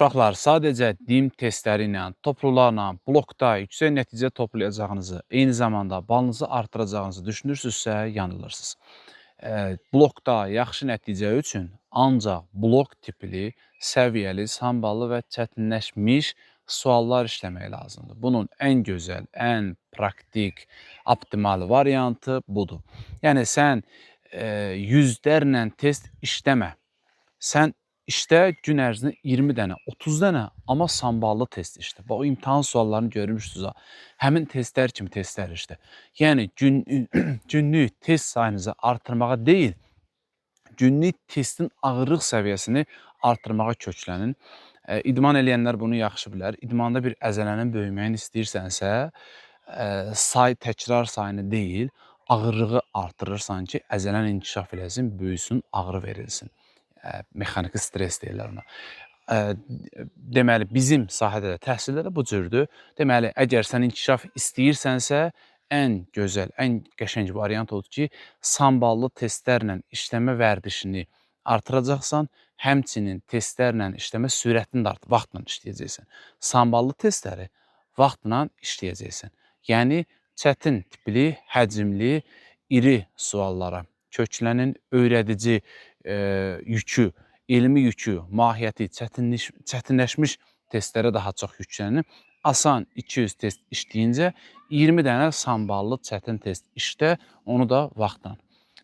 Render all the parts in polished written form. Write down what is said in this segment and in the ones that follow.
Uşaqlar, sadəcə DİM testləri ilə, toplularla, blokda yüksək nəticə toplayacağınızı, eyni zamanda balınızı artıracağınızı düşünürsünüzsə, yanılırsınız. Blokda yaxşı nəticə üçün ancaq blok tipli, səviyyəli, samballı və çətinləşmiş suallar işləmək lazımdır. Bunun ən gözəl, ən praktik, optimal variantı budur. Yəni sən yüzlərlə test işləmə. Sən işdə gün ərzində 20 dənə, 30 dənə, amma samballı test işlə. Bax, o imtahan suallarını görmüşsünüz ha. Həmin testlər kimi testlər işlə. Yəni günlük test sayınızı artırmağa deyil, günlük testin ağırlıq səviyyəsini artırmağa köklənin. İdman eləyənlər bunu yaxşı bilər. İdmanda bir əzələnin böyüməyini istəyirsənsə, say, təkrar sayını deyil, ağırlığı artırırsan ki, əzələn inkişaf eləsin, böyüsün, ağrı verilsin. Mexaniki stres deyirlər ona. Deməli, bizim sahədə də, təhsildə də bu cürdür. Deməli, əgər sən inkişaf istəyirsənsə, ən gözəl, ən qəşəng variant odur ki, samballı testlərlə işləmə vərdişini artıracaqsan, həmçinin testlərlə işləmə sürətini də artır, vaxtla işləyəcəksən. Samballı testləri vaxtla işləyəcəksən. Yəni, çətin tipli, həcmli, iri suallara köklənin, öyrədici yükü, elmi yükü, mahiyyəti çətinləşmiş testlərə daha çox yüklənin. Asan 200 test işləyincə 20 dənə samballı çətin test işlə, onu da vaxtla.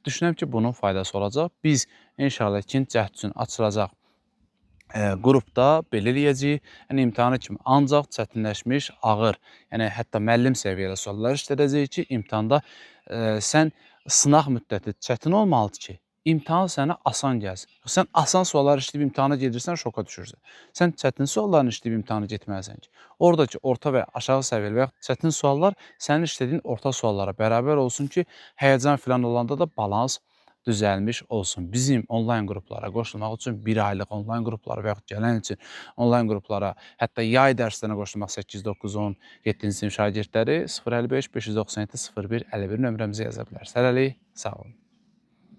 Düşünürəm ki, bunun faydası olacaq. Biz inşallah ikinci cəhd üçün açılacaq qrupda belə eləyəcəyik. Yəni imtahanı kimi ancaq çətinləşmiş, ağır, yəni hətta müəllim səviyyəli suallar işlədəcəyik ki, imtahanda sən sınaq müddəti çətin olmalıdır ki, imtahan sənə asan gəlsin. Sən asan suallar işləyib imtahana gedirsən, şoka düşürsən. Sən çətin suallarını işləyib imtahana getməlisən ki, oradakı orta və aşağı səviyyəli və yaxud çətin suallar sənin işlədiyin orta suallara bərabər olsun ki, həyəcan filan olanda da balans düzəlmiş olsun. Bizim onlayn qruplara qoşulmaq üçün bir aylıq onlayn qruplara və yaxud gələn üçün onlayn qruplara, hətta yay dərslərinə qoşulmaq 8, 9, 10, 7-ci sinif şagirdləri 055 597 01 51 nömrəmizə yaza bilərsiniz. Hələlik, sağ olun.